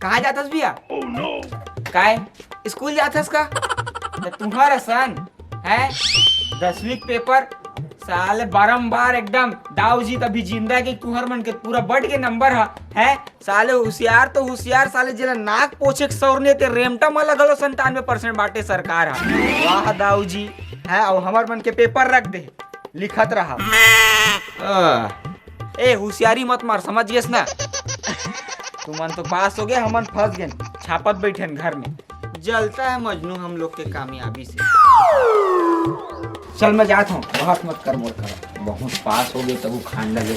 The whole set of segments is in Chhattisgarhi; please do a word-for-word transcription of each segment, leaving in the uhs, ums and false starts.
कहाँ जाथस भैया? काय स्कूल जाथस का? त तुम्हारा सन है दसवीं के पेपर, साले बारंबार एकदम दाऊ जी तभी जिंदा है कि तुहर मन के पूरा बढ़ के नंबर ह, है। साले होशियार तो होशियार, साले जेला नाक पोछे के सौर ने ते रेमटा म लगलो संतानवे परसेंट बाटे सरकार ह। वाह दाऊ जी, है। अब हमर मन के पेपर रख दे, लिखत रहा। ए, होशियारी मत मार, समझ गेस ना? तुमन तो पास हो गए, हमन फंस गए, छापत बैठे घर में। जलता है मजनू हम लोग के कामयाबी से। चल, मैं जात हूँ, बहस मत कर मोर करा। बहुत पास हो गए तब खान लगे।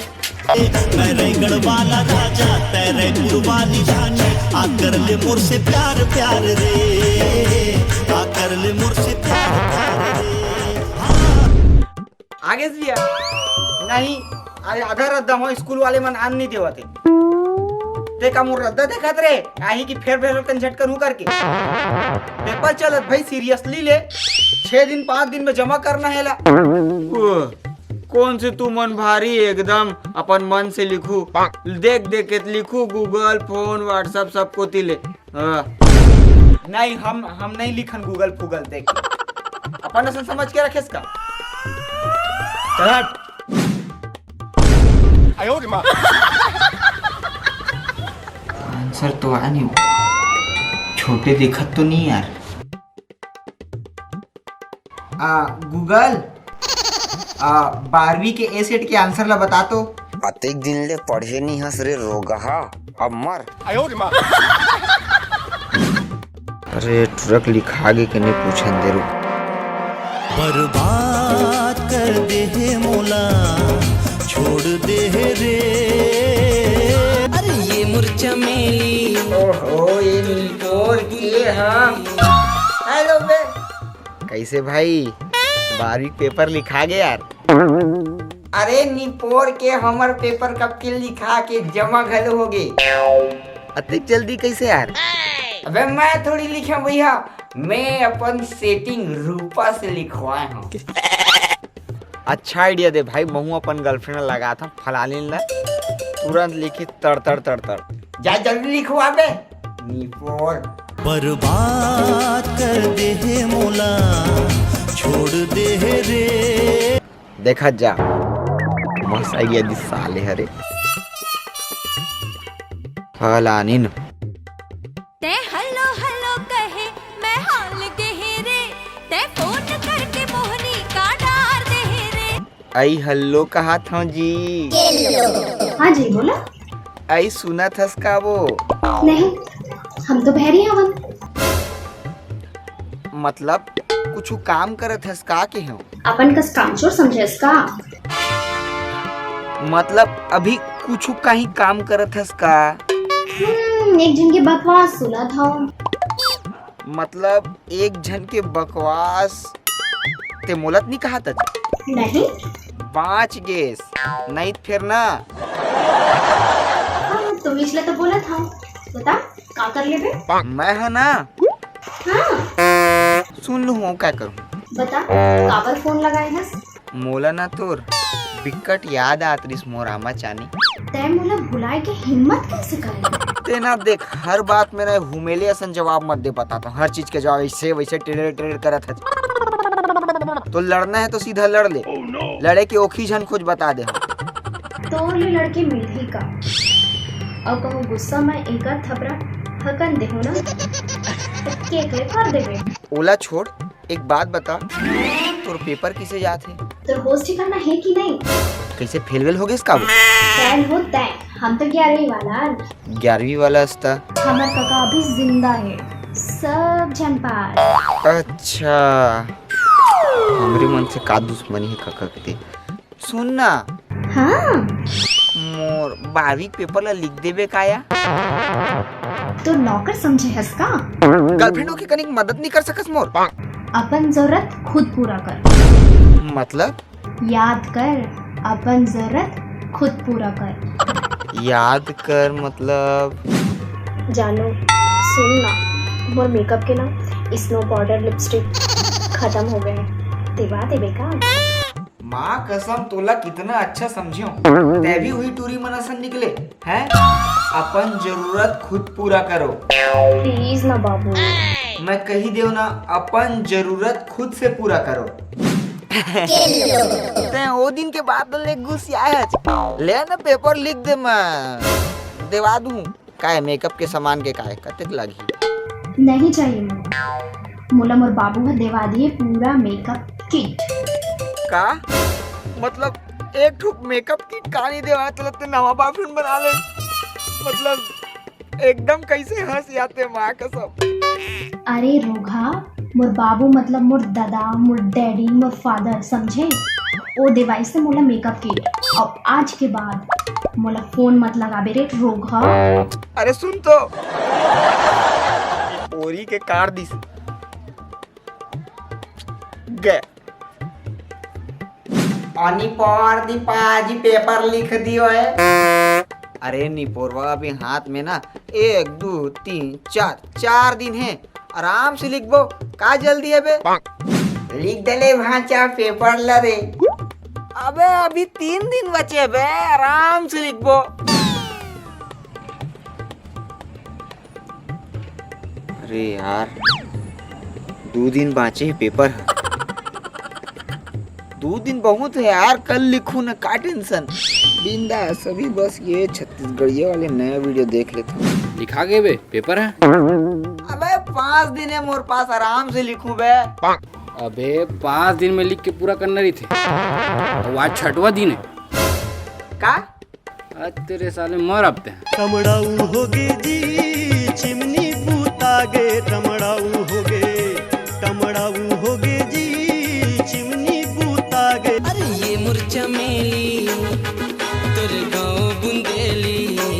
मैं रैगड़ वाला राजा, तेरे कुर्बानी जाने, आकर ले मोर से प्यार प्यार रे, आकर ले मोर से प्यार प्यार रे। आगे से लिया। नहीं, अरे आधा रद्दा हो, स्कूल वाले मन आन नहीं देवत हे। ते का मोर रद्दा देखत रे? आही कि फेर फेर तन झटकन हूँ करके। पेपर चलत भाई, सीरियसली ले। छह दिन पाँच दिन में जमा करना है ला। कौन से तुमन भारी एकदम अपन मन से लिखू, देख देख के लिखू, गूगल फोन व्हाट्सएप सब कोती ले। हाँ। नहीं, हम हम नहीं लिखन गूगल फूगल देख। अपन असन समझ के रखेस का? चल हट। आंसर तो आ नहीं, छोटे देखत तो नहीं यार। आ, गूगल, आ, बारहवीं के ए सेट के आंसर ला बता तो। अतेक दिन ले पढ़े नी हस रे रोगहा, अब मर। अरे ट्रक लिखा गे के नहीं पूछन दे रुक। बर्बाद कर दे हे मोला, छोड़ दे हे रे। अरे ये मोर चमेली। ओहो, ये निपोर के हम। हेलो बे। कैसे भाई, बारहवीं पेपर लिखा गया यार? अरे निपोर के हमर पेपर कब के लिखा के जमा घलो हो गे। अतेक जल्दी कैसे यार? अबे मैं थोड़ी लिखा भैया, मैं अपन सेटिंग रूपा से लिखवाए हूँ। अच्छा आइडिया दे भाई, महू अपन गर्लफ्रेंड लगा था फलालीन ला, तुरंत लिखी तड़ तड़ तड़ तड़। जा जल्दी लिखवा बे। निपोर। बर्बाद कर दे हे मोला, छोड़ दे हे रे। देखत जा, मस्त आइडिया दिस साले हरे। फलानिन। तै हेलो हेलो कहे, मैं हाल गे हे रे। तै फोन करके मोहनी का डार दे हे रे। आई हेलो कहा था जी। हाँ जी, बोला। आई सुनत हस का वो? नहीं, हम तो बहरी हवन। मतलब कुछ काम करत हस का के हो? अपन कस कामचोर समझे हस का? मतलब अभी कुछ कहीं काम करत हस का? हम्म, एक झन के बकवास सुनत हव। मतलब एक झन के बकवास ते मोला त नहीं कहा था? नहीं। बाँच गेस, नहीं त फिर ना। हाँ, तुम इसलिए तो बोला था। बता, का कर लेबे? मैं है ना। हाँ। सुन लू हूँ, का करूँ? बता, काबर फोन लगाए हस? मोला ना तोर बिकट याद आत रिस मोर आमा चानी। तै मोला भुलाए के हिम्मत कैसे करे? ते ना देख, हर बात में ना हुमेले असन जवाब मत दे, बता तो हर चीज के जवाब ऐसे वैसे टेढ़े टेढ़े करत है। तो लड़ना है तो सीधा लड़ ले, लड़े के ओखी झन खोज बता दे। तोर ले लड़के मिलही का? अउ कहूँ गुस्सा में एकर थपरा हकन देहूँ ना, त के के कर देबे। ओला छोड़, एक बात बता, तोर पेपर किसे जात हे? तोर होश ठिकाना हे कि नहीं? कैसे फेल वेल हो गेस का वो? फेल हो तैं, हम तो ग्यारहवीं वाला। ग्यारहवीं वाला हस त? हमर कका अभी जिंदा हे, सब झन पार। अच्छा, हमरे मन से का दुश्मनी हे कका के ते? सुन ना। हाँ। मोर बारहवीं के पेपर ला लिख देबे का या? तो नौकर समझे हस का? गर्लफ्रेंड होके कनिक मदद नहीं कर सकस मोर? अपन जरूरत खुद पूरा कर। मतलब? याद कर, अपन जरूरत खुद पूरा कर। याद कर मतलब? जानो, सुन ना, मोर मेकअप के ना स्नो पाउडर लिपस्टिक खत्म हो गए, देवा देबे का? माँ कसम, तोला कितना अच्छा समझियो, तै भी उही टूरी मन असन निकले हैं। अपन जरूरत खुद पूरा करो। प्लीज ना बाबू। मैं कही देव ना, अपन जरूरत खुद से पूरा करो। तै ओ दिन के बाद ले गुस्सियाए हच। ले ना, पेपर लिख दे, मैं देवा दूं। काय मेकअप के सामान के काय कतेक लागही? नहीं चाहिए मोला। मोला मोर बाबू ह देवा दिए पूरा मेकअप किट। का? मतलब एक ठो मेकअप किट का नहीं देवा, तोला ते नवा बॉयफ्रेंड बना ले। मतलब एकदम कैसे हंस आते, माँ कसम। अरे रोगहा, मोर बाबू मतलब मोर दादा, मोर डैडी, मोर फादर, समझे? ओ देवाइस से मोला मेकअप किट। और आज के बाद मोला फोन मत लगाबे रे रोगहा। अरे सुन तो, ओरी के कार दिस गए। अनि पर दीपा जी पेपर लिख दियो है। अरे निपोरवा, अभी हाथ में ना एक, दो, तीन, चार, चार दिन है, आराम से लिखबो। का जल्दी है बे? लिख दे ले भांचा पेपर ला रे। अबे अभी तीन दिन बचे बे, आराम से लिखबो। अरे यार, दू दिन बांचे हे पेपर ह। दू दिन बहुत है यार, कल लिखू न, का टेंशन। बिंदास, अभी बस ये छत्तीसगढ़िया वाले नया वीडियो देख लेथों। लिखा गे बे, पेपर है। अबे पांच दिन है मोर पास, आराम से लिखू बे। अबे पांच दिन में लिख के पूरा करना रहिथे। अउ आज छठवां दिन है। का? आज तेरे साले मर अब ते। टमड़ाऊ होगे जी, चिमनी बूता गे, टमड़ाऊ होगे, टमड़ाऊ होगे जी, चिमनी बूता गे। अरे ये मोर चमेली, तोर गाँव